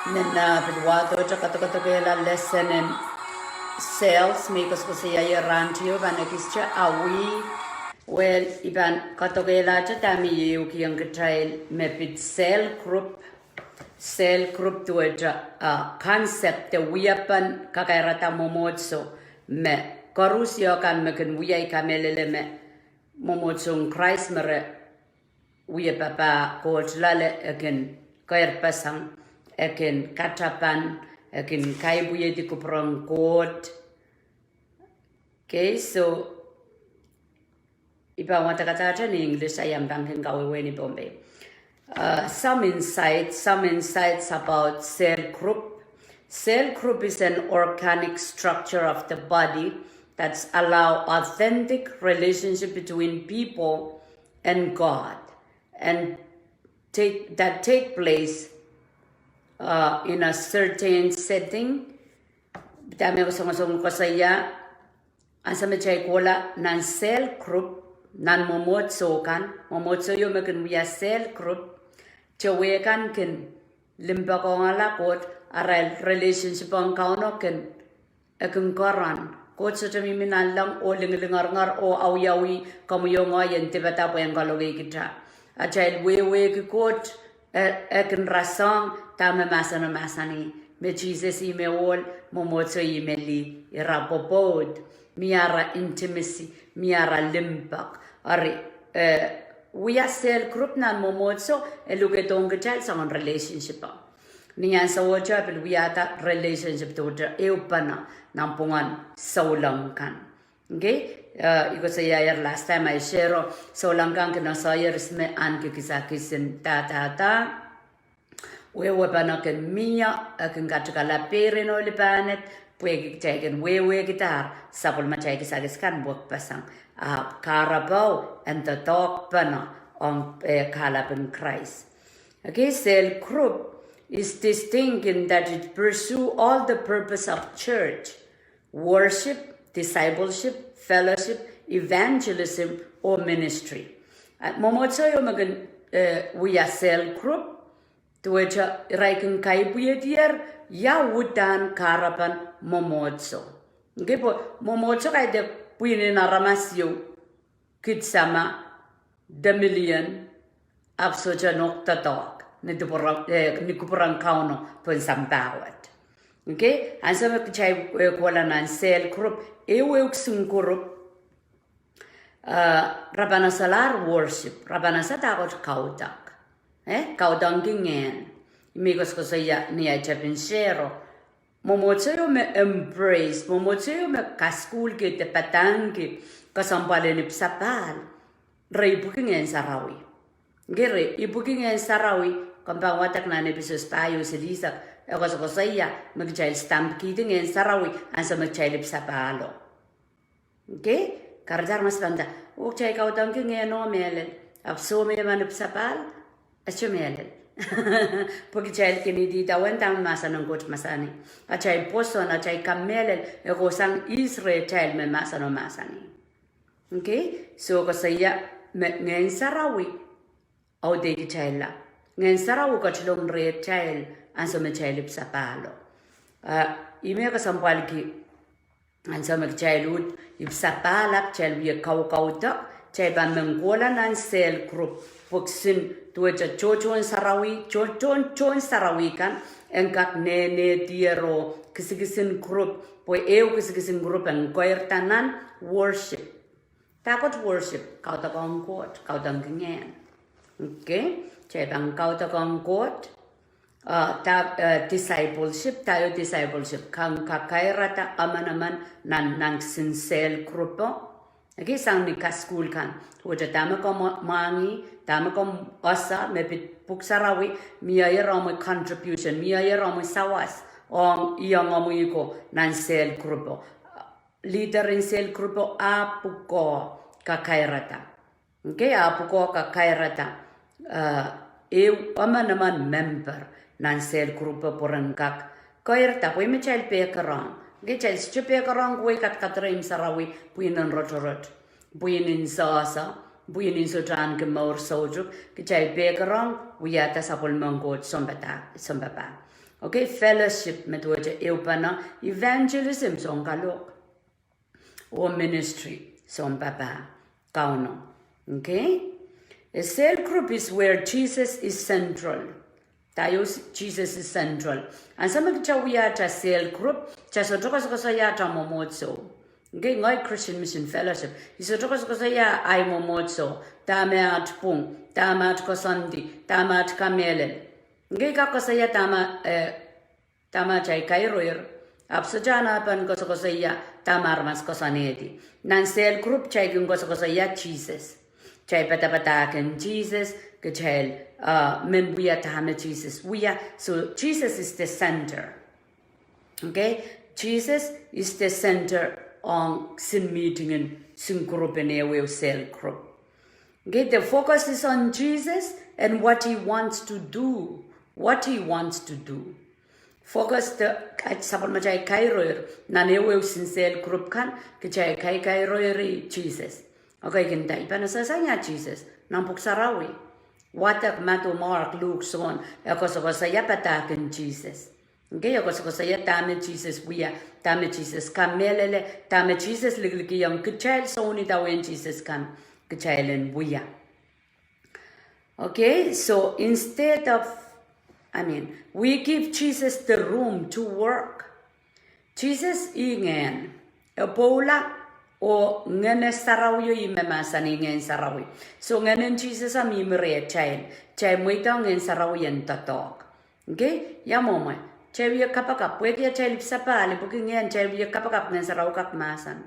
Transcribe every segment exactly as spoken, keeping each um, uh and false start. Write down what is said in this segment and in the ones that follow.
Nan, ah, pil wahdohte kadokadokehla lesson en cells me I koasokoasoia rahn tio pahn ekiste awi. Well, I pahn kadokehlahte dahme I ehukihong kitail me pid cell group. Cell group duwehte, ah, concept de wiepen kakairada mwomwohdiso me koaros kan me kin wia, I kamehlele me mwomwohdisohn Krais me re wie papah Koht loale e kin keirpeseng, e kin katapan, e kin kaipwihedi kupwuren Koht. Okay, so I pahn wadekadahte ni English, I am pahn kin kawehwehni Pohnpei. Uh, some insight, some insights about cell group. Cell group is an organic structure of the body that's allow authentic relationship between people and God, and take, that take place, uh, in a certain setting. Dahme I songosong koasoia, ansou me kitail kohla nan cell group, nan mwomwohdiso kan, mwomwohdiso ieu me kin wia cell group, towe kan kin limpoakohngala Koht, arail relationship ong Kauno kin, e kin koaron. Koht sohte mihmi nanleng oh linglingeringer oh awiawi komwi oh ngehi en dipada pwehn kolokei kitail. Atail wehwehki Koht, e, e kin rasehng dahme mahseno mahsanih, me Sises ih me ohl, mwomwohdiso ih me lih, ira pwopwoud, mie ara intimacy, mie ara limpoak. Eri, eh, wia cell group nan mwomwohdiso e lukehdohng kitail soangen relationship. Ni ansou wet pil wiahda relationship duwehte ehupene nanpwungen souleng kan. Okay? Eh, I koasoiaier last time I share, souleng kan kin eseier ihs me ahneki kisakis en da, da, da. Wehwehpene kin mie, e kin katikala peirin oh lipahned, pwehki kitail kin wehwehkidahr sapwellimatail kisakis kan wekpeseng, ahpw kahrepe en doadoahkpene ong, eh, kahlap en Krais. Okay, cell group is distinct in that it pursue all the purpose of church, worship, discipleship, fellowship, evangelism, or ministry. Ah, mwomwohdiso ieu me kin, eh, wia cell group, duwehte irail kin kaipwihedier ia uhdahn kahrepen mwomwohdiso. Okay, pwe mwomwohdiso kaidehk pwihn en aramas ieu, kidsama, de million, ahpw sohte nohk doadoahk ni kupwuren, eh, ni kupwuren Kauno pohn sampah wet. Okay, ansou me kitail, eh, kohla nan cell group, ehuehu kisin group, eh, re pahn esalahr worship, re pahn ese dahkot kaudok. Eh, kaudokki ngehn. I men koasokoasoia ni ahi tepin share, mwomwohdiso ieu me embrace, mwomwohdiso ieu me kasukuhlki de padahngki kesempwal en ipwsapahl, re ipwiki Ngehn Sarawi. Okay, re ipwiki Ngehn Sarawi, komw pahn wadek nan Episos pahieu silihsek, e koasokoasoia me kitail stamp kihdi Ngehn Sarawi ansou me kitail ipwsapahlo. Okay, kahrehda aramas pahn nda, oh kitail kaudokki ngehno mehlel, ahpw soh me men ipwsapahl, ahpw mehlel. Pwe kitail kin idawehn dahme mahsen en Koht mahsanih. Atail pwoson, atail kamehlel, e kohsang ihs rehtail me mahseno mahsanih. Okay, so koasoia me Ngehn Sarawi audehkitailla. Ngehn Sarawi ketilong rehtail ansou me kitail ipwsapahlo. Ah, I men kesempwalki ansou me kitail uhd ipwsapahl ahpw kitail wie kaukaudok, kitail pahn men kohla nan cell group, pwe kisin duwehte tohtohn sarawi, tohtohn, tohn sarawi kan en kak nehnehdier oh kisinkisin group, pwe ehu kisinkisin group en keirda nan worship. Dahkot worship, kaudokiong Koht, kaudokki ngehn. Okay, kitail pahn kaudokiong Koht. Ah, da, eh, discipleship, da ieu discipleship, kak kakairada emenemen nan, nan kisin cell group o. Okay, sang ni kasukuhl kan, duwehte dahme komw mwahngih, dahme komw ese me pid pwuhk sarawi, mieier omwi contribution, mieier omwi sawas ong iong omwi ko nan cell group o. Leader en cell group o a pwukoa kakairada. Okay, a pwukoa kakairada, eh, ehu emenemen member nan cell group o pwe ren kak keirda, pwe ih me kitail pehkerohng. Okay, kitail sohte pehkerohng kawei kadkadreim sarawi, pwihn en rotorot, pwihn en sehse, pwihn en sohte ahneki mour soutuk. Kitail pehkerohng wiahda sapwellimen Koht sounpapah, sounpapah. Okay, fellowship me duwehte ehupene evangelism, sounkalohk, oh ministry, sounpapah Kauno. Okay? A cell group is where Jesus is central. Dah ieu s-, Jesus is central. Ansou me kitail wiahda cell group, kitail sohte koasokoasoiahda mwomwohdiso. Okay, ngehi Christian Mission Fellowship, I sohte koasokoasoia ahi mwomwohdiso, dahme aht pwung, dahme aht koasoandi, dahme aht kamehlele. Okay, I kak koasoia dahme, eh, dahme atail kairoir, ahpw sohte anahnepen koasokoasoia dahme aramas koasoanehdi. Nan cell group kitail kin koasokoasoia Sises. Kitail padapadahkin Sises, kitail, uh, men wia dahme Sises wia. So Jesus is the center. Okay? Jesus is the center ong sin meeting en, sin group en, ehuehu cell group. Okay, the focus is on Jesus and what he wants to do. What he wants to do. Focus de, sapwellimatail kairoir nan ehuehu sin cell group kan, kitail kaikairoiri Sises. Okay, kin nda I pahn esehsang ia Sises nan Pwuhk Sarawi. Wadek, Madiu, Mark, Luk, Sohn, e koasokoasoia padahk en Sises. Okay, e koasokoasoia dahme Sises wia, dahme Sises kamehlele, dahme Sises likilikiong kitail soun idawehn Sises kan kitail en wia. Okay, so instead of, I mean, we give Jesus the room to work. Sises ih ngehn, e pwoula, oh Ngehn Sarawio ih me mahsanih Ngehn Sarawi. So Ngehn en Sises a mihmi rehtail, kitail mweidohng Ngehn Sarawi en doadoahk. Okay, ia mwomwe, kitail wie kapakap, pwehki atail ipwsapahl, pwehki ngehn, kitail wie kapakap Ngehn Sarawi kak mahsen.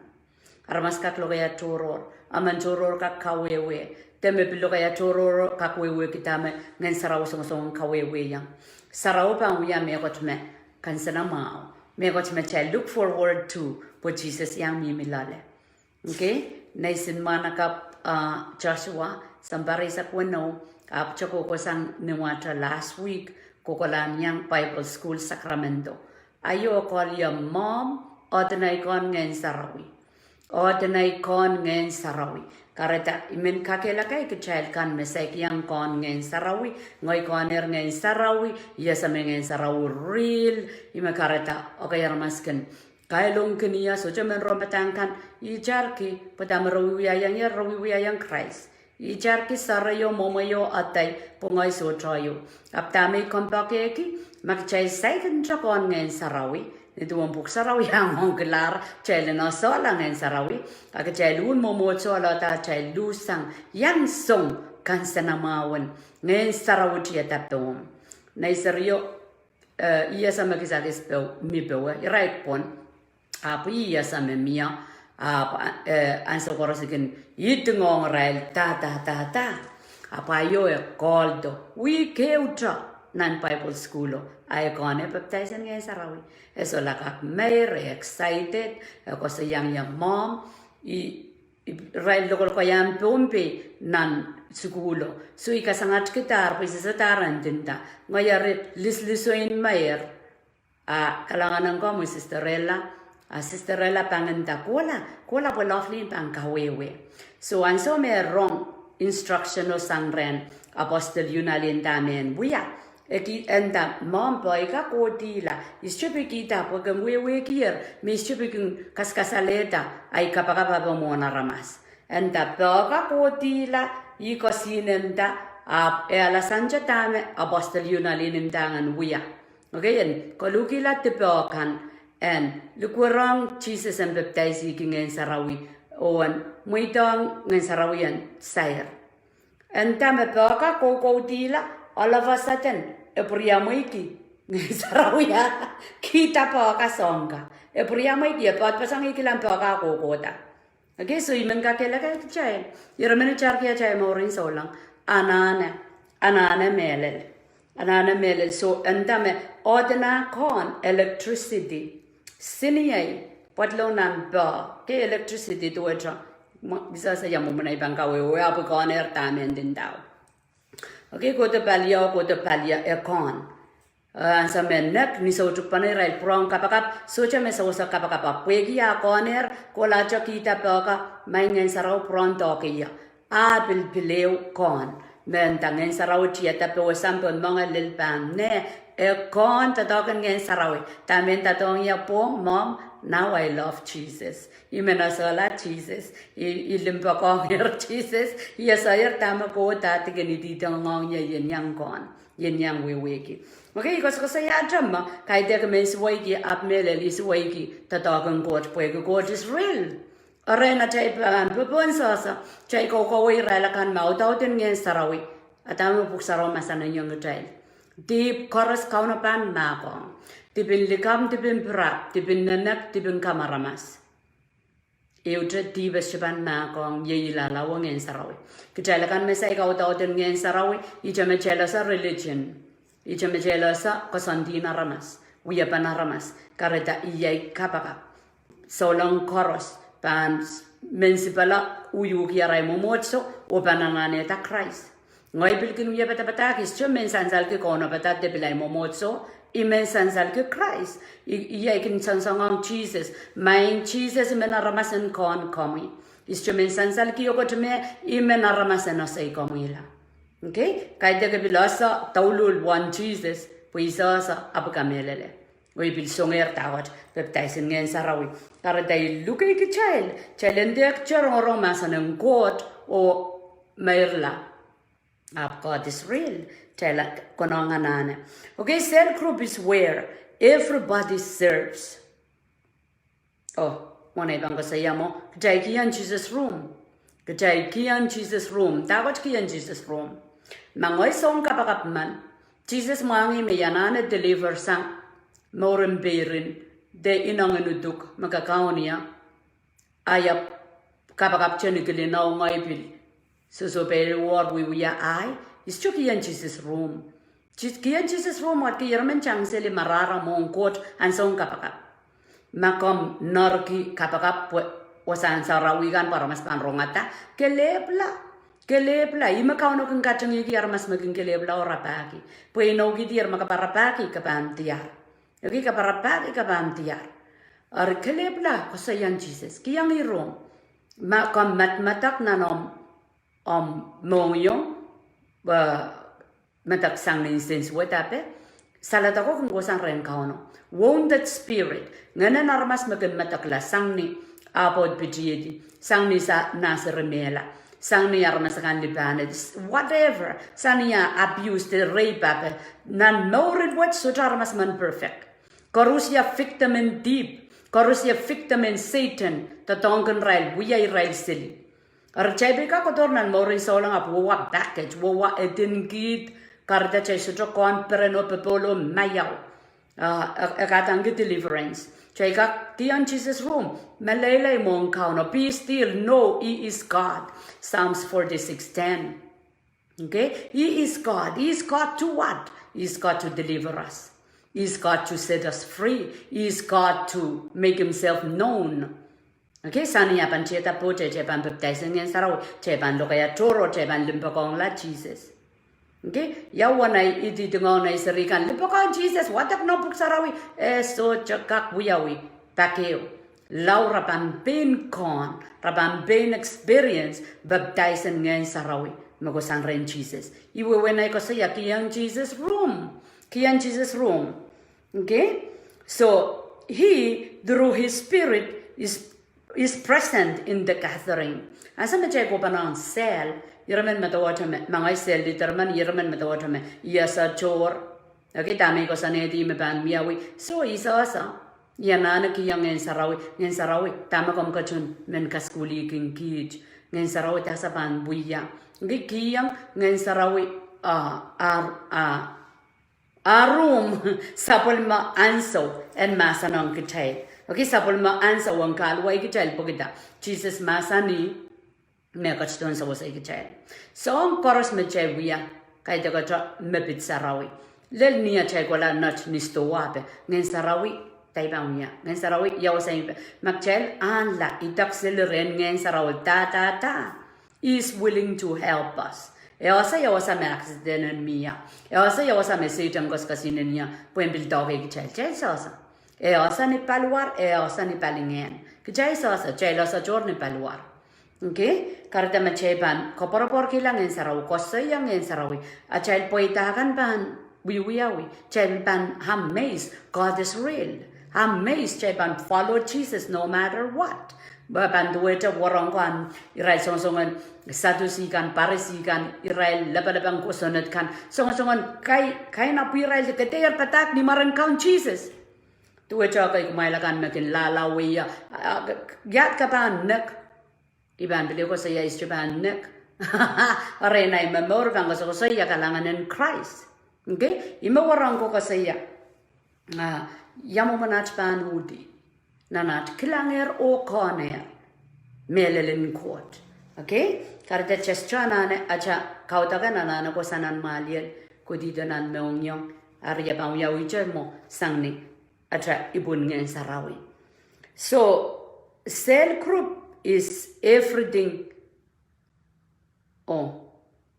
Aramas kak lokaia tohrohr, emen tohrohr kak kawehwe, de me pil lokaia tohrohr kak wehwehki dahme Ngehn Sarawi songosong kawehwehiong. Sarawi pahn wia mehkot me kansenamwahu, mehkot me kitail look forward to, pwe Sises iang mihmi loale. Okay, nei sin mwahnakapw, uh, Joshua, sounpar eisek weneu, ahpw kitail kohkohsang ni wahdo last week, kohkohlahng iang Bible School Sacramento. Aio e call ie Mom, Oadenei Kohn Ngehn Sarawi. Oadenei Kohn Ngehn Sarawi. Kahrehda I men kakehlaka kitail kan me saik iang Kohn Ngehn Sarawi, ngehi kohnehr Ngehn Sarawi, I ese me Ngehn Sarawi real, ih me kahrehda, okay, aramas kin kailongkin ie, sohte men rohng padahk kan, itarki, pwe dahme re wiewiahiong ie, re wiewiahiong Krais. Itarki sareio, mwomweio, adei, pwe ngehi sohte io. Ahpw dahme I kompoakehki, ma kitail saikinte Kohn Ngehn Sarawi, ni duwen Pwuhk Sarawi iang ong kilahr kitail en esehla Ngehn Sarawi, a kitail un mwomwohdiso, lohda atail luhssang iang song kansenamwahun Ngehn Sarawi tiada pohmw. Nei serio, eh, I ese me kisakis powe, mi powe, irail pwon, ahpw I ese me mie, ahpw, eh, ansou koaros I kin idingohng irail da, da, da, da. Ahpw aio e calldo, wihk ehute nan Bible Schoolo, a e kohn, e baptize en Ngehn Sarawi. E solahr kak meir, e excited, e koasoiong ie Mom, I irail lokoloko iang Pohnpei nan sukuhlo. So I kasangatkihdahr, pwe I sehse dahr en ndinda. Ngehi eri lislisoin meir. A kalahngan en komwi Sister Ella, a Sister Ella pahn nda kohla, kohla pwe Lovelyn pahn kawehwe. So ansou me rong instructiono sang rehn Apostle Yunalin dahme en wia. E ki-, e nda, Mom, poh I kak kohdihla, I sohte pil kihda pwe ke wehwehkier, me I sohte pil kin kaskasalehda ahi kapakap ape mwohn aramas. E nda poh kak kohdihla, I kosihn e nda, ahpw e alasang dahme Apostle Yunalin ndahng en wia. Okay, en koluhkihla dipoh kan, en likwerong Sises en papdaisihki Ngehn Sarawi, oh en mweidohng Ngehn Sarawi en sair. E nda me poh kak kohkoudihla, all of a sudden, e pwuriamweiki Ngehn Sarawi, a kihda poh kak soang kan. E pwuriamweiki, e poadoapoasoangki kilang poh kak kohkohda. Okay, so I men kakehlaka kitail, ire men itarki atail mouren souleng, anahne, anahne mehlel. Anahne mehlel, so e nda me oaden ah kohn electricity. Seniei, pwoatlo nan poh, ke electricity duwehte, mw-, I sehse ia mwomwen ei pahn kawehwe, ahpw I kohnehr dahme e ndinda. Okay, kohdo pali o, kohdo pali o, e kohn. Eh, ansou me nek, ni soutik pahn irail pwurehng kapakap, sohte me sewese kapakap, ahpw pwehki ah kohnehr, kohlahte kihda poh kak, maing Ngehn Sarawi pwurehng doahke ie. A pil pil ehu kohn. Mendahki Ngehn Sarawi tiada powe sampah mengei lel pahn neh, e kohn doadoahk en Ngehn Sarawi. Dahme I doadoahngih ie pwohng, mom, now I love Jesus. I men esehla Jesus. I, I limpoakohng Sises. I esehla dahme Koht dihken idihdohng ie, I en iang kohn, I en iang wehwehki. Okay, I koasokoasoiahte me kaidehk I men suweiki, ahpw mehlel I suweiki doadoahk en Koht pwehki Koht is real. Eri ni atail pahn popohn sehse, kitail kohkohwei irail akan me audaud en Ngehn Sarawi. A dahme Pwuhk Sarawi mahsanihong kitail? Dihp koaros Kauno pahn mahkohng. Dihp en likamw, dihp en pirap, dihp en nenek, dihp en kamaramas. Ehute dihp e sohte pahn mahkohng, iei ilalawe Ngehn Sarawi. Kitail akan me saik audaud en Ngehn Sarawi, ihte me kitail ese religion. Ihte me kitail ese koasoandi en aramas, wiepen aramas, kahrehda iei kapakap. Souleng koaros pahn mensipala, uhk arail mwomwohdiso, oh pahn anahnehda Krais. Ngehi pil kin wie padapadahki, I sohte men sansalki kaunopada de pil ahi mwomwohdiso, I men sansalki Krais. I, I kin sansohng Sises. Maing Sises, I men aramas en kohn komwi. I sohte men sansalki Koht me, I men aramas en esei komwihla. Okay? Kaidehk I pil ese douluhl wahn Sises, pwe I sehse, ahpw I kamehlele. Oh I pil songehr dahkot, pepdaisin Ngehn Sarawi. Kahrehda I luke kitail, kitail en dehkte rongorong mahsen en Koht oh meirla. Ahpw God is real, kitail konehng anahne. Okay, cell group is where everybody serves. Oh, mwohn ei pahn koasoia mwo, kitail kihong Sises room. Kitail kihong Sises room. Dahkot kihong Sises room? Ma ngehi soun kapakap men, Sises mwahngih me I anahne deliver sang mouren peirin, de ineng en uduk me kakaun ie. A ia kapakap teikan kilin oh ngehi pil sohsohpeilwohr wiewia ahi, I sohte kihong Sises room. Kihong Sises room, wahd ki irail men tang seli marahra mwohn Koht, ahnsou kapakap. Ma komw nerki kapakap pwe wasahn sarawi kan pwe aramas pahn rongada, kelehpwla. Kelehpwla, ih me Kauno kin katingihki aramas me kin kelehpwla oh rapahki. Pwe inoukihdi irail me ke pahn rapahki, ke pahn diar. Okay, ke pahn rapahki, ke pahn diar. Eri kelehpwla, koasoiong Sises, kihong ih room. Ma komw madamadau nan omw, omw mohngiong, eh, medek sang ni nsensuwed ape, saledeko kin kohsang rehn Kauno. Wounded spirit, ngehnen aramas me kin medekla sang ni apwoud pitihedi, sang ni sa- nah seri mehla, sang ni aramas akan lipahned, whatever, sang ni ah abuse de rape ape, nan mour wet sohte aramas men perfect. Koaros ie victim en dihp, koaros ie victim en Sehdan, doadoahngkin irail, wia irail seli. Eri kitail pil kak kohdohr nan mouren souleng ahpw wehwe package, wehwe edin kihd, kahrehda kitail sohte kohn peren oh popohl oh maiau. Ah, e, e kadaniki deliverance. Kitail kak kihong Sises room, meleilei mwohn Kauno, be still, know He is God. Psalms forty-six ten. Okay? He is God. He is God to what? He is God to deliver us. He is God to set us free. He is God to make Himself known. Okay, sang ni ah pahn tiada pwoht, kitail pahn pepdaisin Ngehn Sarawi, kitail pahn lokaia tohrohr, kitail pahn limpoakohngla Sises. Okay, ia uwen ei ididingohng nei seri kan, limpoakohng Sises, wadek noumw Pwuhk Sarawi, e sohte kak wiawi, pak ehu. Lao re pahn pein kohn, re pahn pein experience pepdaisin Ngehn Sarawi me kohsang rehn Sises. Ih wehwehn ei koasoia kihong Sises room, kihong Sises room. Okay? So, He, through His Spirit, is, is present in the gathering. Ansou me kitail kohpene sang cell, irail men medewe me, ma ngehi cell leader men, irail men medewe me I ese tohr. Okay, dahme I koasoanehdi me pahn wiawi. So, I sehse, I anahne kihong Ngehn Sarawi, Ngehn Sarawi, dahme komw ketin men kasukuhlihkin kiht? Ngehn Sarawi, dahse pahn wia? Okay, kihong Ngehn Sarawi, ah, ah, ah, ah room, sapwellime ansou en mahsanihong kitail. Okay, sapwellime ansou en kahluwa kitail pwehki dah? Sises mahsanih me e ketido en sewese kitail. Soahng koaros me kitail wia, kaidehkte me pid sarawi. Lel ni atail kohla nett ni sidohwa ape, Ngehn Sarawi, dahme pahn wia? Ngehn Sarawi, ia wasa me pahn, ma kitail ahnla idek seli rehn Ngehn Sarawi, da, da, da. He is willing to help us. E ese ia wasa me accident en mie. E ese ia wasa me Sehdan koasoakoasoia, pwehn pil doadoahk kitail. Kitail sehse. E ese ni paliwar, e ese ni palingehn. Kitail sehse, kitail ese tohr ni paliwar. Okay? Kahrehda ma kitail pahn koapworopworkihla Ngehn Sarawi, koasoia Ngehn Sarawi, atail pweida kan pahn wiewiawi, kitail pahn amazed, God is real. Amazed, kitail pahn follow Jesus no matter what. Pwe pahn duwehte wahnpoaron kan, irail songosongen Sadusi kan, Parisi kan, irail lapalapeng kosonned kan, songosongen kain, kain ahpw irail kedehr padahk ni mwaren Kaun Sises. Duwehte ekei kumwail akan me kin lahlahwei, ah, ah, iahd ke pahn nek? I pahn pil koasoia I sohte pahn nek. Eri nan ei momour pahn koasokoasoia kalahngan en Krais. Okay? Ih me wahnpoaron koasoia. Ah, ia mwomwen aht pahn uhdi nan aht kilangehr oh kohnehr mehlel en Koht. Okay? Kahrehda just anahne atail kaudok en anahne kohsang nan mwahliel, kohdido nan mohngiong, eri e pahn wiawihte mwo sang ni atail ipwin Ngehn Sarawi. So, cell group is everything. Oh,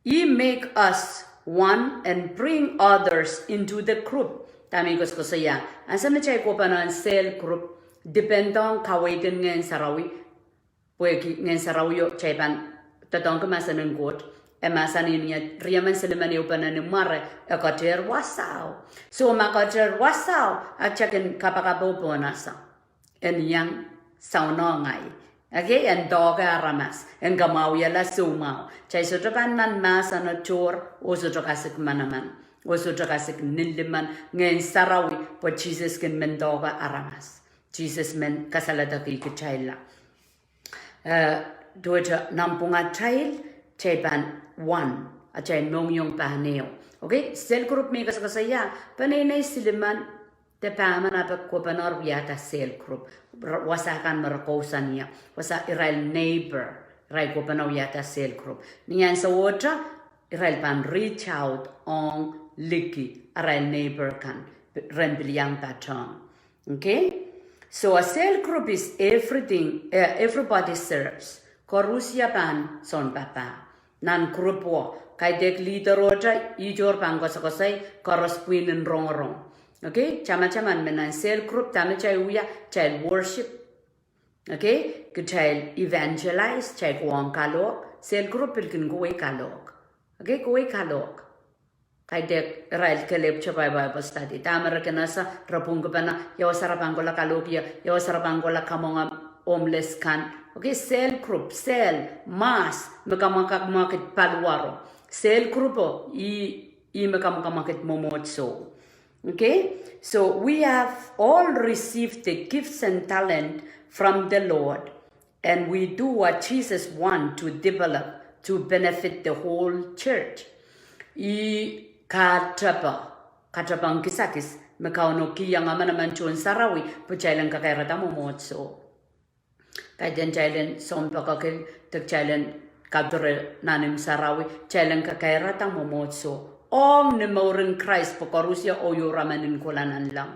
he make us one and bring others into the group. Dahme I koasokoasoia, ansou me kitail kohpene en cell group, depend ong kaweid en Ngehn Sarawi, pwehki Ngehn Sarawio kitail pahn doadoahngki mahsen en Koht, e mahsanih ni riemen silimen ehupene ni mware, e ketehr wasao. So ma ketehr wasao, a kitail kin kapakap oh pohnese en iang souneng ngehi. Okay, en doahke aramas, en kamwahwihala soumwahu. Kitail sohte pahn nan mahsen en tohr, oh sohte kasik manaman, oh sohte kasik nin limen Ngehn Sarawi, pwe Sises kin men doahke aramas. Sises men kasaledekihkitailla. Eh, duwehte nanpwungatail, kitail pahn one, atail mohngiong pahn ehu. Okay, cell group me I koasokoasoia, peneinei silimen de pahmen ape kohpene wiahda cell group. Wasa kan me re kousoan ie, wasa irail neighbor, irail kohpene wiahda cell group. Ni ansowohte, irail pahn reach out ong liki arail neighbor kan, ren pil iang patohng. Okay? So a cell group is everything, eh, everybody serves. Koarusie pahn sounpapah nan group wo. Kaidehk leader ohte, ihte pahn koasokoasoi, koaros pwihn en rongorong. Okay? Tamataman me nan cell group, dahme kitail wia, kitail worship. Okay? Kitail evangelize, kitail kohwong kalohk, cell group pil kin kohwei kalohk. Okay? Kohwei kalohk. Kaidehk irail kelehpw te Bible study, dahme re kin ese, re pwungkipene, ia wasa re pahn kohla kalohk ie, ia wasa re pahn kohla kamwenge homeless kan. Okay, cell group, cell, mahs me kamwakamwakid paliwaro. Cell group o, ih, ih me kamwakamwakid mwomwohdiso. Okay, so we have all received the gifts and talent from the Lord. And we do what Jesus want to develop to benefit the whole church. Ih katepe, katepehng kisakis me Kauno kihong emenemen tohn sarawi pwe kitail en kakairada mwomwohdiso. Kaidehn kitail en sounpekekil, de kitail en kapire nan imw sarawi, kitail en kakairada mwomwohdiso ong ni mouren Krais pwe koarusie oiou ramen en kohla nanleng.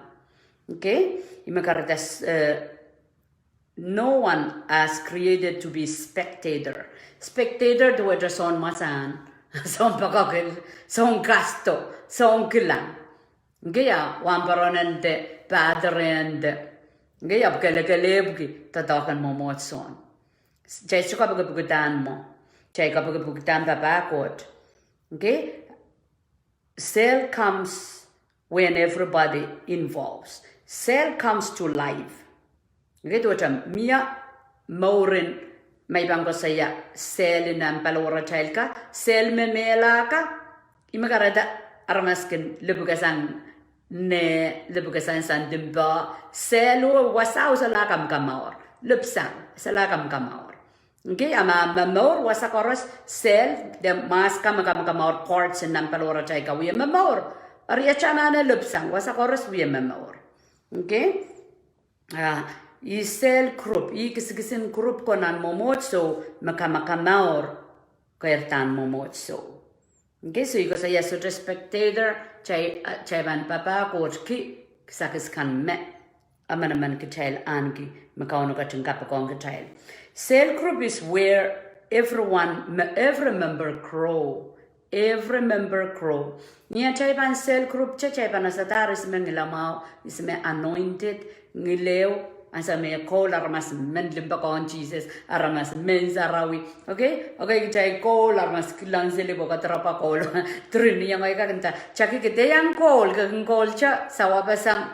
Okay? Ih me kahrehda, eh, no one has created to be spectator. Spectator duwehte soun mwasahn, soun pekekil, soun kasdo, soun kilang. Ngehi ia wahnpoaron en de, padre en de. Ngehi ia pwekelekelehpwki doadoahk en mwomwohdiso. Kitail sohte kapikipikidahn mwo. Kitail kapikipikidahn papah Koht. Okay? Cell comes when everybody involves. Cell comes to life. Okay, duwehte mie mouren, ma I pahn koasoia cell en nan paliwaratail ka, cell me mehla ka, ih me kahrehda aramas kin lipwukasang, ne lipwukasang sang dimpe, cell o wasa o solahr kamwakamour, lipwsang, solahr kamwakamour. Okay, a ma momour wasa koaros, cell, de mahs ka me kamwakamour, parts en nan paliwaratail ka wie momour. Eri e anahne lipwsang, wasa koaros wie momour. Okay? Ah, ih cell group, ih kisakisin group ko nan mwomwohdiso me kamwakamour keirdahn mwomwohdiso. Okay, so I koasoia sohte spectator, kitail, ah, kitail pahn papah Koht ki kisakis kan me emenemen kitail ahneki, me Kauno ketin kapokonehng kitail. Cell group is where everyone, me-, every member grow. Every member grow. Ni atail pahn cell group te, kitail pahn esadahr ihs me ngilamwahu, ihs me anointed, ngileo, Ansou me koul aramas men limpoak ong Sises, aramas men sarawi. Okay? Okay, kitail koul aramas kilang seli pwe kadrapa koul. Trin iang ahi kak nda, tiaki kitail iang koul, ke kin koul te, sawapeseng.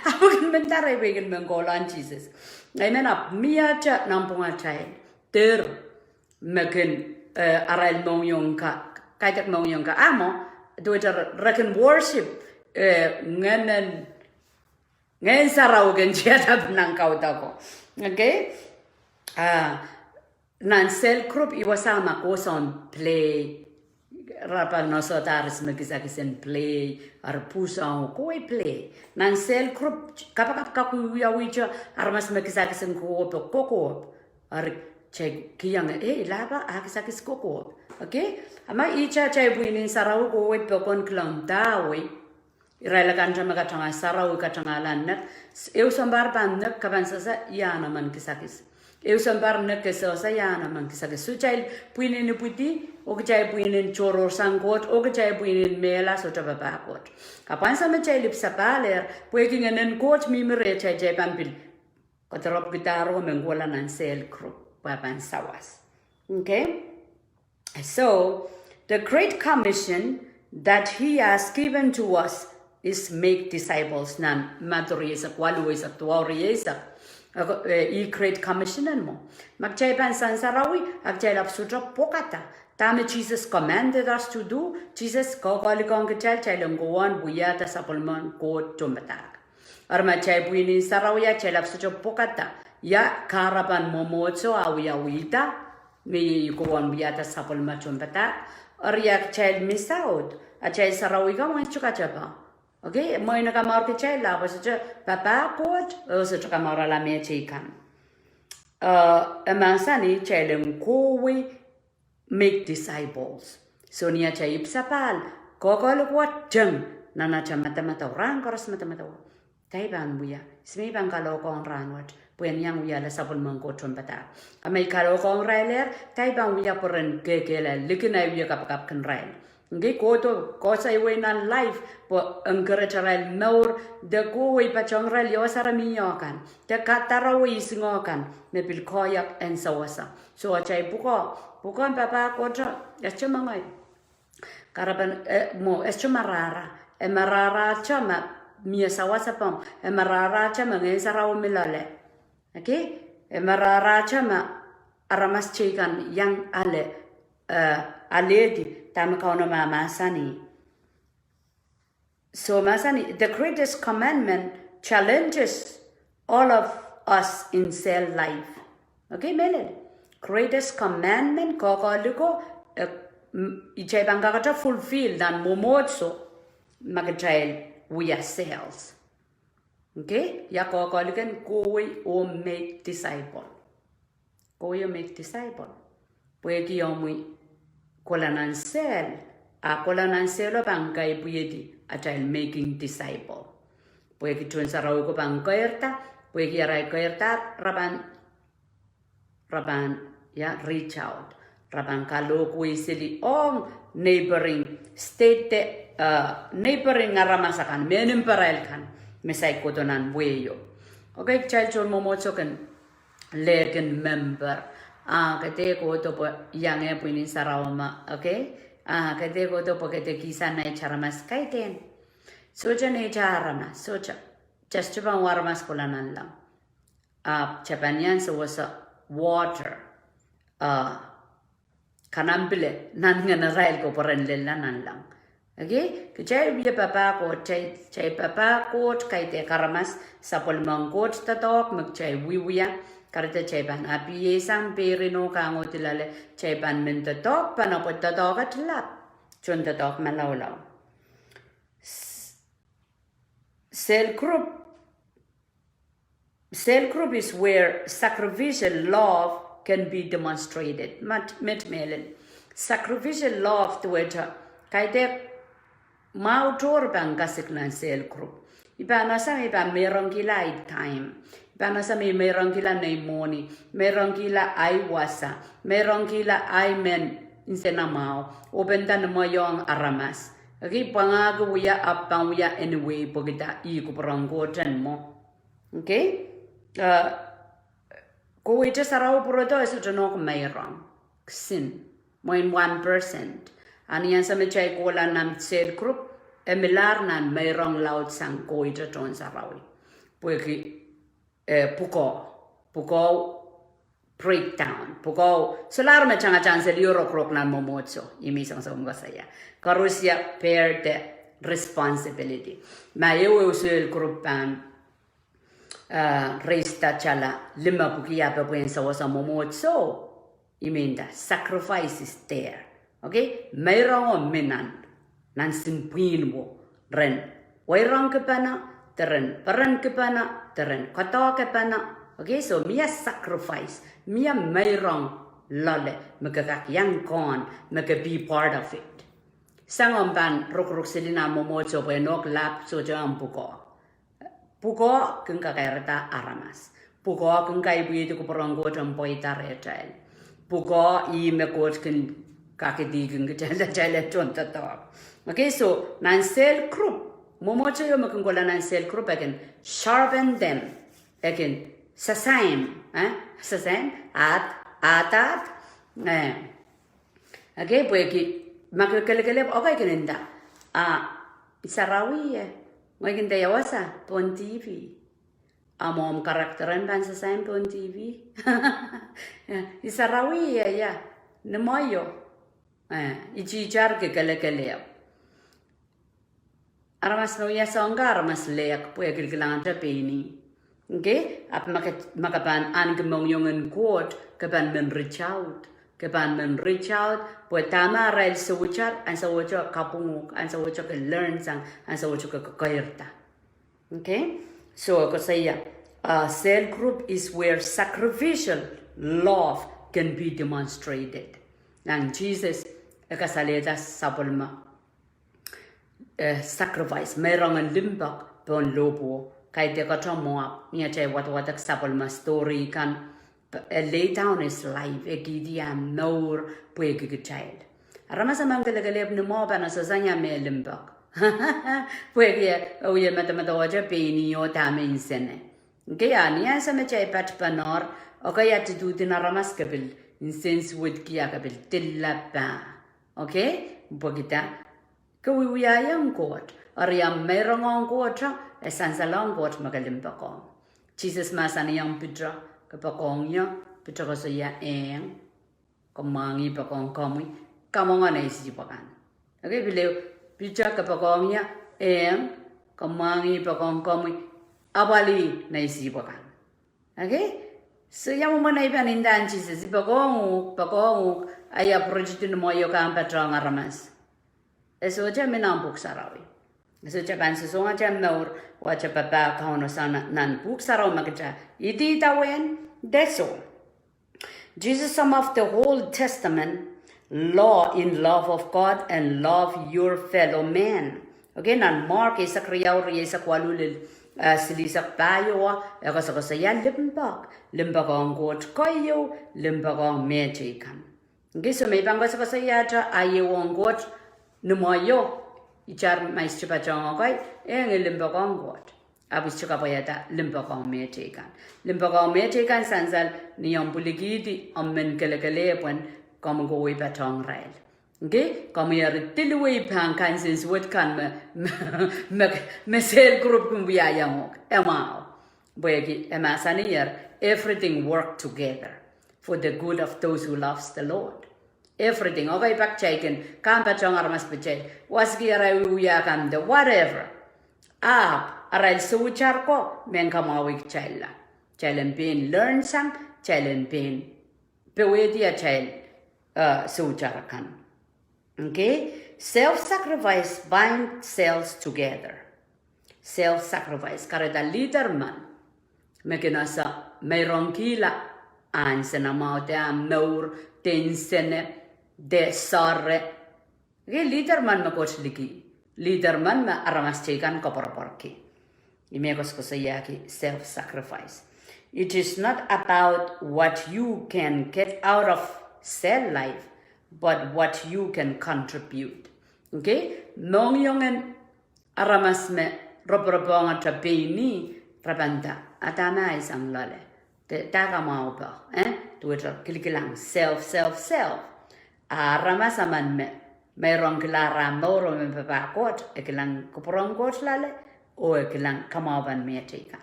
Ahpw kin men darai pwe kin men koul ong Sises. Amen, ahpw mie te nanpwungatail. Dehr me kin, eh, arail mohngiong ka, kaidehk mohngiong ka, ah mwo, duwehte re kin worship, eh, ngehnen, Ngehn Sarawi kin tiada nan kaudoko. Okay? Ah, nan cell group, I wasa ma kohsang play. Re pahn nosohda aramas me kisakis en play, eri pwuhsang oh kohwei play. Nan cell group, kapakap kak wiawi te, aramas me kisakis en kohkohp, kohkohp. Eri kitail kihong, eh, lahpo, ah kisakis kohkohp. Okay? A ma ihte atail pwihn en sarawi kohwei pokon kilang dahwei. Irail akan te me katanga sarawi, katangala nek. Ehu sounpar pahn nek, ke pahn sehse, ia nan men kisakis. Ehu sounpar nek, ke sehse, ia nan men kisakis. Soh, kitail pwihn en ipwidi, oh kitail pwihn en tohrohrsang Koht, oh kitail pwihn en mehla sohte papah Koht. Ahpw ansou me kitail ipwsapahl ehr, pwehki Ngehn en Koht mihmi rehtail, kitail pahn pil kadarapkihda ro me kohla nan cell group, pwe pahn sawas. Okay? So, the Great Commission that he has given to us is make disciples, nan Madiu rieisek waluh, eisek duwau, rieisek. Ako, eh, ih Great Commission en mwo. Ma kitail pahn sansarawi, a kitail ahpw sohte pwokada. Dahme Jesus commanded us to do, Jesus koakoalikihong kitail, kitail en kowon wiahda sapwellimen Koht tohnpadahk. Eri ma kitail pwihn en sarawi a kitail ahpw sohte pwokada, ia kahrepen mwomwohdiso ah wiawihda, me iei kowon wiahda sapwellime tohnpadahk. Eri a kitail miss out, atail sarawi kan mwein sohte katepe. Okay, mwein e kamour kitailla pwe sohte papah Koht, oh sohte kamourala mehteikan. Eh, e mahsanih kitail en kohwei make disciples. So ni atail ipwsapahl, koakoalik wet teng nan atail madamadau, rahn koaros madamadau. Kitail pahn wia, ihs me I pahn kalohkohng rahn wet, pwe en iang wiahla sapwellimen Koht tohnpadahk. A ma I kalohkohng irail ehr, kitail pahn wia pwe ren kehkehlail, likin ahi wia kapakapkin irail. Ngehi kohdo, kohsang wei nan life, pwe encourage irail mour, de kohwei patohng irail ia wasa re mih kan, de kadarewei ihsingo kan, me pil koahiek en sawasa. So atail pwukoa, pwukoahn papah Koht, e sohte mengei. Kahrepen, eh, mwo, e sohte marahra. E marahrahte ma mie sawasepong, e marahrahte ma Ngehn Sarawi mi loale. Okay? E marahrahte ma aramas teikan iang ale, eh, alehdi dahme Kauno mahmahsanih. So mahsanih, the greatest commandment challenges all of us in cell life. Okay, mehlel. Greatest commandment, koakoaliko, eh, m-, kitail pahn kakete fulfill nan mwomwohdiso ma kitail wia cells. Okay, ia koakoalik en kohwei oh make disciple. Kohwei oh make disciple. Pwehki omwi kohla nan cell, a kohla nan cell o pahn kaipwihedi atail making disciple. Pwehki tohn sarawi ko pahn keirda, pwehki arail keirda, re pahn, re pahn, ia, reach out. Re pahn kalohkwei seli ong neighboring state, eh, neighboring aramas akan, mehn mparail kan, me saik kohdo nan wehio. Okay, kitail tohn mwomwohdiso kin lehkin member. Ah, ke dehr kohdo pwe iang eh pwihn en sarawi ma, okay? Ah, ke dehr kohdo pwe ke dehr kihsang neitail aramas, kaidehn. Sohte neitail aramas, sohte. Just pahn wa aramas kohla nanleng. Ah, kitail pahn iang sewese water. Ah, kanam pil nan ngehn arail ko pwe ren lella nanleng. Okay? Kitail wia papah Koht, kitail, kitail papah Koht, kaidehk aramas, sapwellimen Koht doadoahk me kitail wiewia, kahrehda kitail pahn apiesang peirin oh kangohdi loale, kitail pahn men doadoahk pahn apwe doadoahk at lap, tohn doadoahk malaulau. Cell group, cell group is where sacrificial love can be demonstrated. Met, met mehlel. Sacrificial love duwehte kaidehk mwahu tohr pahn kasik nan cell group. I pahn ese me I pahn meirongkihla ahi time. I pahn ese me I meirongkihla nei mwohni, meirongkihla ahi wasa, meirongkihla ahi mehn nsenamwahu, oh pahn nda ni mweiohng aramas. Okay, pwangahki wia, ahpw pahn wia anyway, pwehki ih kupwuren Koht en mwo. Okay? eh, kohwei te sarawi pwurodo e sohte nohk meirong, kisin, mwein one percent. A ni ansou me kitail kohla nan cell group, e milahr nan meirong laud sang kohwei te tohn sarawi. Pwehki, eh, pwukoa, pwukoa breakdown, pwukoa, solahr me tangatang seli rokorok nan mwomwohdiso, ih me I song song koasoia. Koaros ia bear the responsibility. Ma ehu ehu cell group pahn eh, reista tala lime pwuki ah pepwehn sewese mwomwohdiso, I mean the sacrifice is there. Okay? Meirongo mi nan, nan simpwihn wo, ren weirongkipene, de ren perenkipene, de ren koadoakipene. Okay, so mie sacrifice, mie meirong loale me ke kak iang kohn, me ke be part of it. Sang omw pahn rokorok seli nan mwomwohdiso pwe nohk lap sohte omw pwukoa. Pwukoa kin kakairada aramas. Pwukoa kin kaipwihdi kupwuren Koht en pweida rehtail. Pwukoa ih me Koht kin kakidi kin kitail, kitail en tohn doadoahk. Okay, so nan cell group, mwomwohdiso ieu me kin kohla nan cell group, e kin sharpen them. E kin sasaim, eh? Sasaim, ahd, ahd, ahd, eh. Okay, pwehki ma ke kelekelehpw, okay, kin nda, ah, I sarawi ie, ngehi kin nda ia wasa pohn T V. A mwo omw character en pahn sasaim pohn T V. I sarawi ie, ia, ni mwoio. Eh, I tihtar ke kelekelehpw. Aramas me wia soang ka aramas lehk pwe e kilkilangete pein ih. Okay? Ahpw ma ke, ma ke pahn ahneki mohngiong en Koht, ke pahn men reach out. Ke pahn men reach out, pwe dahme arail soutar, ansou wet ke kapwung uhk, ansou wet ke learn sang, ansou wet ke kakairada. Okay? So, koasoia, uh, cell group is where sacrificial love can be demonstrated. Nan Sises, e kasalehda sapwellime eh, sacrifice, meirongen limpoak pohn lohpwuo, kaidehk ata Moab, ni atail wadawadek sapwellime story kan, eh, lay down his life, e kihdi ah mour pwehki kitail. Aramas emen kelekelehpw ni mwo pahn sehse ia me limpoak. Pwehki e wie medemedewe te pein ih oh dahme nsene. Okay, a ni ansou me kitail patpene, okay, attitude en aramas ke pil nsensuwedki, ke pil dilla pah. Okay? Pwehki dah? Ke wiewiahiong Koht, eri omw meirongohng Koht, e sansalohng Koht me ke limpoakohng. Sises mahsanihong Piter, ke poakohng ie? Piter koasoia, ehng, komw ih poakohng komwi, kamwenge nei sihpw akan. Okay, pil ehu, Piter ke poakohng ie? Ehng, komw ih poakohng komwi, apwalih nei sihpw akan. Okay? So, ia mwomwen ei pahn nda en Sises, I poakohng uhk, poakohng uhk, a ia pwurodo ni mwoio kan patohng aramas. E sohte mi nan Pwuhk Sarawi. E sohte pahn sosong atail mour, oh atail papah Kauno sang nan, nan Pwuhk Sarawi me kitail idawehn, that's all. Jesus sum up the whole Testament law in love of God and love your fellow man. Okay, nan Mark eisek riau, rieisek waluh lel, eh, silihsek pahieu, e koasokoasoia limpoak, limpoakohng Koht keieu, limpoakohng mehteikan. Okay, so me I pahn koasokoasoiahte a iang Koht ni mwoio, itar ma I sohte patohng okay, ehng, I limpoakohng Koht. Ahpw I sohte kapwaiada limpoakohng mehteikan. Limpoakohng mehteikan sansal ni omw pwilikihdi omw men kelekelehpw en komwi kohwei patohng irail. Okay, komwi eri diliwei pahn kansensuwed kan me, me, me cell group kin wiahiong uhk. E mwahu. Pwehki e mahsanier, everything work together for the good of those who loves the Lord. Everything. Okay, pak kitail kin, kan patohng aramas pwe kitail wasiki arail wiewia kan de whatever. Ahpw arail soutar ko men kamwahwih kitailla. Kitail en pein learn sang, kitail en pein powehdi atail, eh, soutar kan. Okay? Self-sacrifice bind cells together. Self-sacrifice. Kahrehda leader men me kin ese meirongkihla, ah nsenamwahu de ah mour, de nsene, de soare. Okay, leader men me Koht liki. Leader men me aramas teikan koapworopworki. Ih me koasokoasoiahki self-sacrifice. It is not about what you can get out of cell life, but what you can contribute. Okay? Mohngiongen aramas me roporop ong atail pein ih, Re pahn nda, a dahme ahi sang loale? De, dah kamwahu pwe, eh? Duwehte kilikilang self, self, self. A aramas emen me, me rong kilang ah mour oh me papah Koht, e kilang kupwuren Koht loale, oh e kilang kamwahu pahn mehteikan.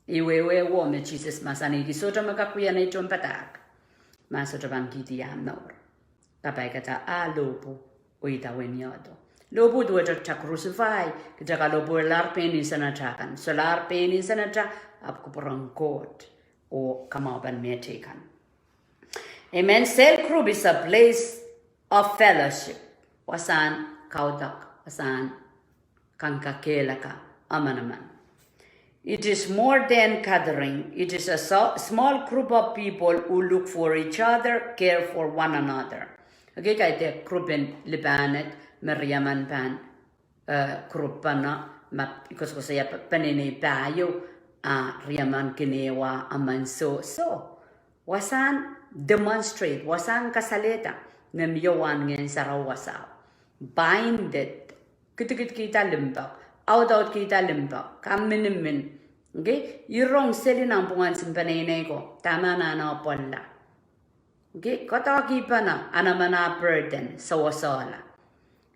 Ih wehwehwe me Sises mahsanihki, sohte me kak wia nei tohnpadahk ma sohte pahn kihdi ah mour. Kapaikada ah lohpwu, oh idawehn iodo. Lohpwu duwehte kitail crucify, kitail kalohpwuwelahr pein nsenatail kan. Solahr pein nsenatail, ahpw kupwuren Koht, oh kamwahu pahn mehteikan. Amen. Cell group is a place of fellowship. Wasahn kaudok, wasahn kankakehlaka emenemen. It is more than gathering. It is a so-, small group of people who look for each other, care for one another. Okay, kaidehk group en lipahned me riemen pahn, eh, group pahn, ma, koasokoasoia pe-, peneinei pahieu, a riemen kin ehu emen soh, soh. Wasahn demonstrate, wasahn kasalehda me mie wahn Ngehn Sarawi wasao. Binded, kidikidkihda limpoak, audaudkihda limpoak, kaminimin. Okay? I rong seli nanpwungen sou peneinei ko, dahme anahne pwoalla. Okay? Koadoahkipene, emen ah burden, sewesehla.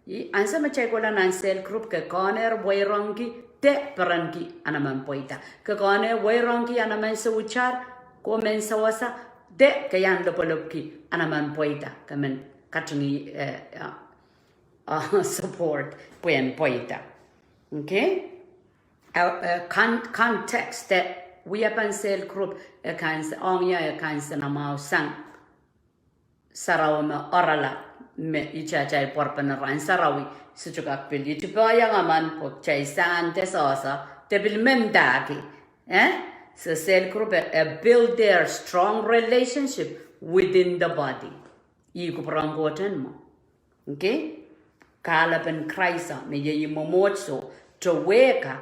Ih, ansou me kitail kohla nan cell group ke kohnehr weirongki, de perenki emen pweida. Ke kohnehr weirongki emen souitar, ke men sewese, de ke iang lopwolopwki emen pweida, ke men katingi, eh, eh, eh, support, pwehn pweida. Okay? Eh, eh, con-, context, eh, wiepen cell group, eh, kan s-, ong ia, eh, kansenamwahu sang sarawi me oaralap me ih atail pwarpene rahn sarawi, sohte kak pil itipohiong emen pwe kitail sahn de sehse, de pil mendahki. Eh? So cell group, eh, eh, build their strong relationship within the body. Ih kupwuren Koht en mwo. Okay? Kahlepen Krais me iei mwomwohdiso, towehka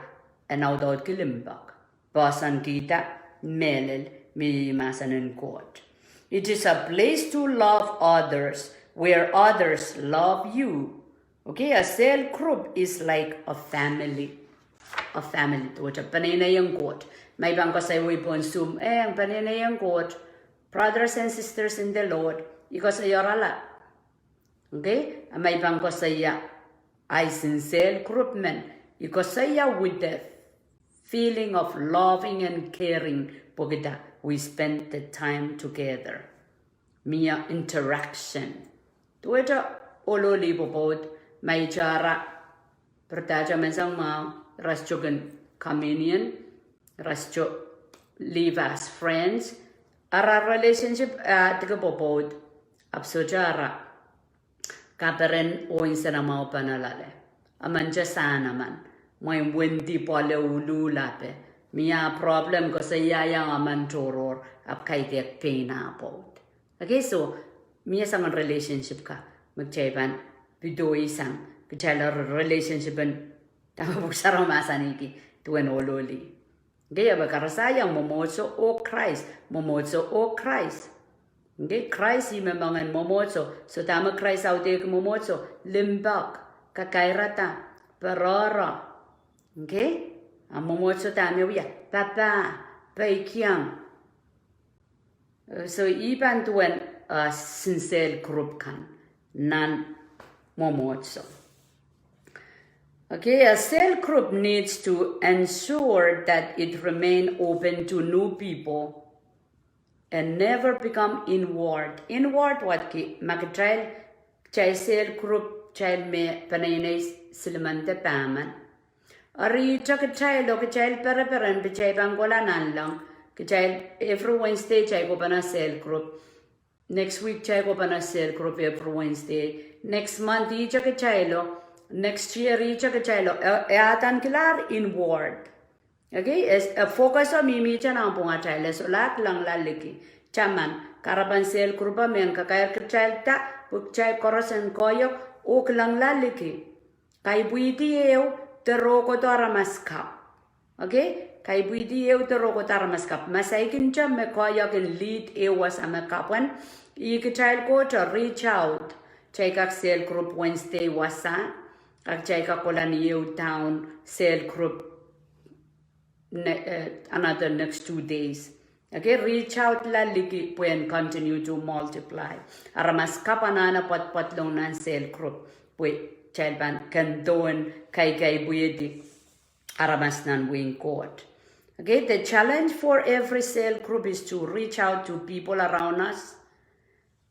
en audaudki limpoak, poahsoankihda mehlel me iei mahsen en Koht. It is a place to love others, where others love you. Okay, a cell group is like a family. A family, duwehte peneinei en Koht. Ma i pahn koasoia pohn Zoom, eh, peneinei en Koht. Brothers and sisters in the Lord. I koasoia oaralap. Okay? A ma i pahn koasoia ahi sin cell group men, i koasoia with the feeling of loving and caring, pwehki dah, we spend the time together. Mie interaction. Duwehte ohloli pwopwoud, ma i tara, pwurodo emen sang mwahu, ira sohte kin communion, ira sohte live as friends, ara relationship, eh, dike pwopwoud, ahpw sohte ara kaperen oh nsenamwahu pahn loale. Emen te sahn emen. Mwein wendi pwoale, uluhlape. Mie problem, koasoiaiong emen tohrohr, ahpw kaidehk pein ah pwoud. Okay, so, mie soangen relationship ka me kitail pahn pedoisang, kitail re-, relationship en, dahme Pwuhk Sarawi mahsanihki, duwen ohloli. Okay, ahpw karasaiong mwomwohdiso oh Krais, mwomwohdiso oh Krais. Okay, Krais ih me moangen mwomwohdiso, so dahme Krais audehki mwomwohdiso, limpoak, kakairada, perehro. Okay, a mwomwohdiso dahme wia, papah, peikiong. Eh, so i pahn duwen, eh, sin cell group kan, nan mwomwohdiso. Okay, a cell group needs to ensure that it remain open to new people and never become inward. Inward wad ki, ma kitail, kitail cell group, kitail me peneinei silimen de pahmen. Eri ihte kitail oh kitail pereperen pwe kitail pahn kohla nanleng, kitail every Wednesday kitail kohpene cell group. Next week kitail kohpene cell group every Wednesday. Next month ihte kitailo, next year ihte kitailo, eh, eh, adahn kilang inward. Okay, eh, focus o mihmihte nanpwungatail, eh, solahr kilangala liki. Taman, kahrepen cell group o men kakairkitailda, pwe kitail koaros en koahiek, oh kilangala liki. Kaipwidi ehu de rohkohdo aramas kapw. Okay? Kaipwidi ehu de rohkohdo aramas kapw. Ma saikinte me koahiek en lead ehu wasa me kapwen, ih kitail kohte reach out. Kitail kak cell group Wednesday wasa. Kitail kak kohla ni ehu town cell group ne-, eh, another next two days. Okay, reach out la liki pwehn continue to multiply. Aramas kapw anahne pwadpwadlong nan cell group pwe kitail pahn kendohn kaikaipwihdi aramas nan wehin Koht. Okay, the challenge for every cell group is to reach out to people around us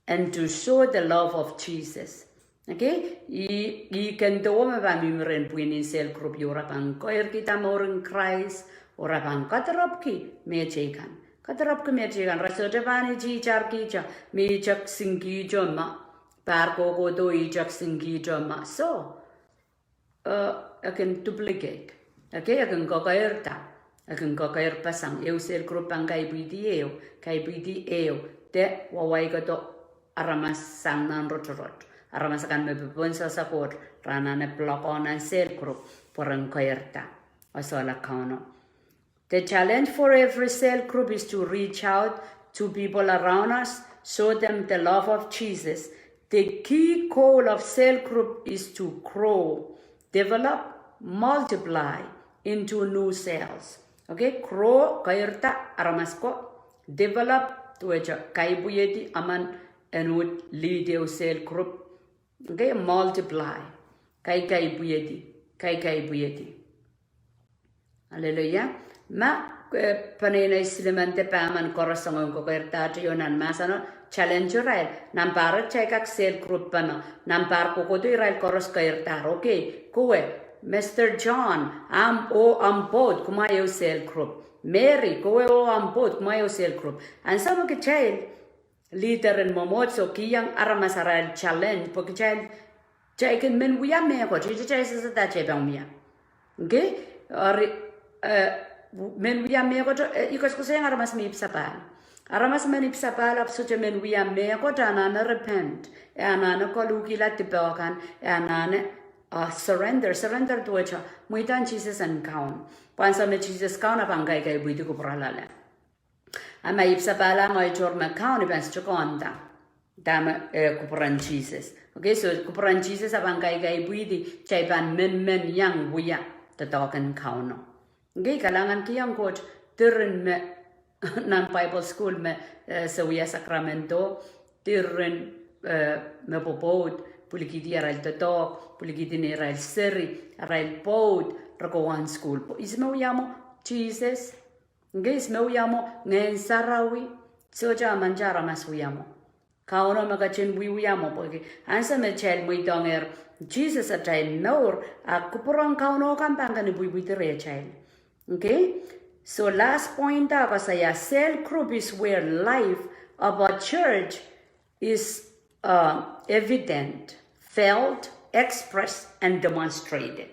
and to show the love of Jesus. Okay, ih, ih kendohwe me pahn mihmi rehn pwihn en cell group, oh re pahn keirkihda mouren Krais, oh re pahn kadirepwki mehteikan. Kadirepwki mehteikan, re sohte pahn iti itar kihda, me itak singkihdo ma, pahr kohkohdo itak singkihdo ma. So, eh, e kin duplicate. Okay, e kin kekeirda, e kin kekeirpeseng. Ehu cell group pahn kaipwihdi ehu, kaipwihdi ehu, de wawai kohdo aramas sang nan rotorot. Aramas akan me popohn sehse Koht, re anahne block nan cell group, pwe ren keirda, e sohla Kauno. The challenge for every cell group is to reach out to people around us, show them the love of Jesus. The key goal of cell group is to grow, develop, multiply into new cells. Okay, grow, keirda aramas ko, develop, duwehte kaipwihdi, emen en uhd lead ehu cell group. Okay, multiply, kaikaipwihdi, kaikaipwihdi. Hallelujah. Ma, eh, peneinei silimen de pahmen koaros soangen kekeirda, te io nan mahseno challenge irail. Nan pahr kitail kak cell group pahn, nan pahr kohkohdo irail koaros keirdahr. Okay, kowe, Mister John, ahmw oh ahmw pwoud, kumwail ehu cell group. Mary, kowe oh ahmw pwoud, kumwail ehu cell group. Ansou me kitail leader en mwomwohdiso kihong aramas arail challenge, pwe kitail, kitail kin men wia mehkot, ihte kitail sehse dahte kitail pahn wia. Okay? Eri, eh, men wia mehkot, eh, I koasokoasoiong aramas me ipwsapahl. Aramas men ipwsapahl ahpw sohte men wia mehkot, e anahne repent, e anahne koluhkihla dipe kan, e anahne, ah, surrender, surrender duwehte mweidohng Sises en Kaun. Pwe ansou me Sises Kaun, e pahn kaikaipwihdi kupwure loale. A ma I ipwsapahlahng ngehi tohr me Kaun, I pahn sohte konda dahme, eh, kupwuren Sises. Okay, so kupwuren Sises e pahn kaikaipwihdi, kitail pahn men men iang wia doadoahk en Kauno. Okay, kalahngan kihong Koht, diren me nan Bible school me, eh, se wia Sacramento, diren, eh, me pwopwoud pwilikihdi arail doadoahk, pwilikihdi neirail seri, arail pwoud, re kohwahn sukuhl. Pwe ihs me wia mwo? Sises. Okay, ihs me wia mwo? Ngehn Sarawi. Sohte emente aramas wia mwo. Kauno me ketin wiewia mwo pwehki ansou me kitail mweidohngehr Sises atail mour, a kupwuren Kauno kan pahn kin ipwipwidi rehtail. Okay? So last point, a koasoia cell group is where life of a church is, uh, evident, felt, expressed, and demonstrated.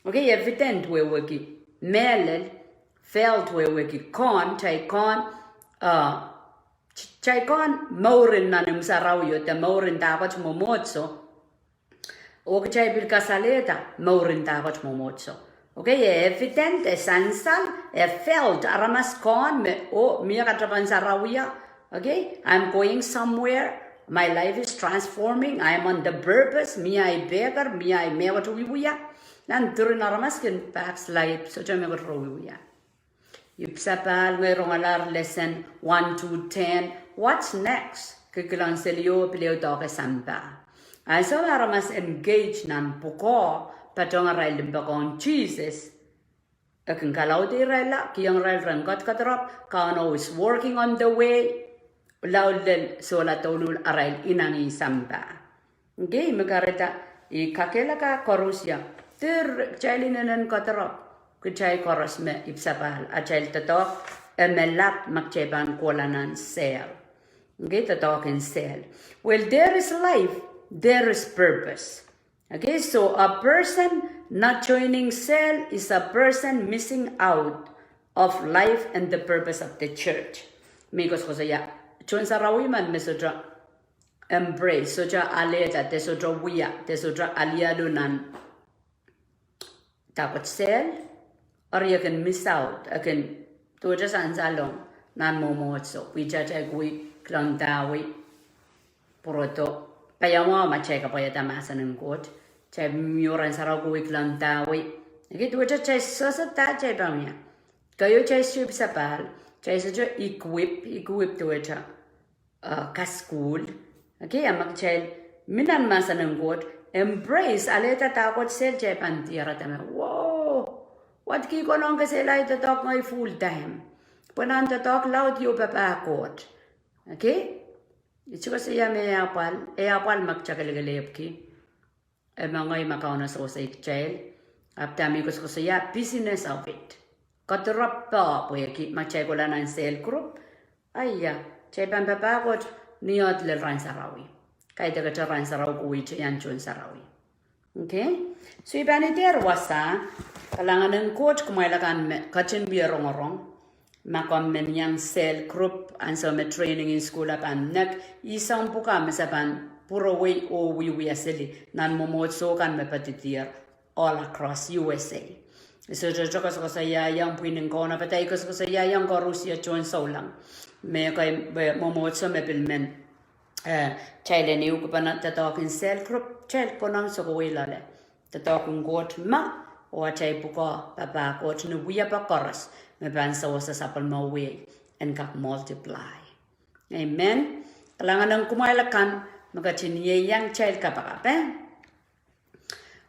Okay, evident wehwehki mehlel, felt wehwehki kohn, kitail kohn, uh, kitail kohn mouren nan imw sarawio de mouren dahkot mwomwohdiso. Oh kitail pil kasalehda mouren dahkot mwomwohdiso. Okay, e evident, e sansal, e felt, aramas kohn me, oh, mie katapan sarawio. Okay, I'm going somewhere. My life is transforming. I'm on the purpose. Mie ahi pehker, mie ahi mehkot wiewia. Nan diren aramas kin backslide, sohte mehkot re wiewia. Ipwsapahl, ngehi rongalahr lesson one to ten. What's next? Kilikilang selio pil ehu doadoahk sampah. Ansou me aramas engage nan pwukoa, patohng arail limpoak ong Sises, e kin kalaudehdi irail, kihong irail ren kadkadarapw, Kauno is working on the way, lao lel sohla douluhl arail inangih sampah. Okay, me kahrehda I kakehlaka koaros ia, diren kitail inenen kadarapw, kitail koaros me ipwsapahl, atail doadoahk e me lap ma kitail pahn kohla nan cell. Okay, doadoahk en cell. Well, there is life, there is purpose. Okay, so a person not joining cell is a person missing out of life and the purpose of the church. Me koasokoasoia tohn sarawi men me sohte embrace, sohte alehda, de sohte wia, de sohte alialu nan dahkot cell, eri e kin miss out, e kin duwehte sansalong nan mwomwohdiso, pwe kitail kohwei kilangdahwei, pwurodo, paiamwahu ma kitail kapwaiada mahsen en Koht, kitail mihmi oh rahn sarawi kohwei kilangdahwei. Okay, duwehte kitail sehse dahte kitail pahn wia. Keieu, kitail sohte pil sapahl, kitail sohte equip, equip duwehte, uh, kasukuhl. Okay, a ma kitail mi nan mahsen en Koht, embrace, alehda dahkot sel, kitail pahn diarada me, whoa, wadki konehng kesehla ei doadoahk ngehi full time. Pwe nan doadoahk laud ieu papah Koht. Okay? I koasoia me e apwal, e apwal ma kitail kelekelehpwki. E ma ngehi ma Kauno sewese kitail. Ahpw dahme I koasokoasoia, busyness of it. Koadoaropwe pwehki ma kitail kohla nan cell group, aia, kitail pahn papah Koht ni ohl lel rahn sarawi. Kaidehkte rahn sarawi kohwei iang tohn sarawi. Okay? So I pahn idehr wasa, kalahngan en Koht kumwail akan me ketin wie rongorong. Ma komw men iang cell group, ansou me training en sukuhl a pahn nek, ih soahng pwukat me se pahn pwurowei oh wiewia seli nan mwomwohdiso kan me padidier all across U S A. I sohte koasokoasoiaiong pwihn en Kauno, pwe I koasokoasoiaiong koarusie tohn souleng. Me kei, me mwomwohdiso me pil men, eh, kitail en ehukipene doadoahk en cell group, kitail konehng sokowei loale. Doadoahk en Koht me, oh atail pwukoa papah Koht ni wiepe koaros me pahn sewese sapwellime wehi en kak multiply. Amen. Kalahngan en kumwail akan me ketin ieiang kitail kapakap, eh?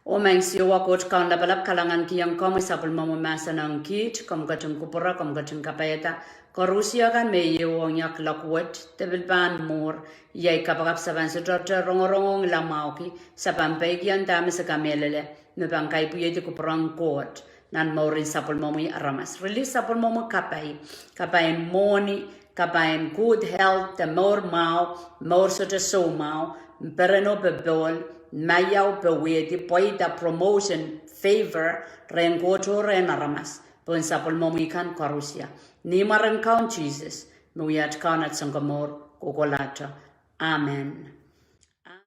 Oh Maing Siohwa Koht Kaun lapalap, kalahngankihong komwi sapwellimomwi mahsen ong kiht, komw ketin kupwure, komw ketin kapaiada koarusie kan me ieiang loak wet, de pil pahn mwuhr, iei kapakap se pahn sohte rongorongongla mwahuki, se pahn peikiong dahme se kamehlele, me pahn kaipwihedi kupwuren Koht nan mouren sapwellimomwi aramas. Release sapwellimomwi kapai, kapai en mwohni, kapai en good health, de mour mwahu, mour sohte soumwahu, pereno popohl, maiau powehdi, pweida, promotion, favor, rehn Koht oh rehn aramas, pohn sapwellimomwi kan koarusie. Ni mwaren Kaun Sises, me wia at Kaun, at Sounkomour, kohkohlahte. Amen.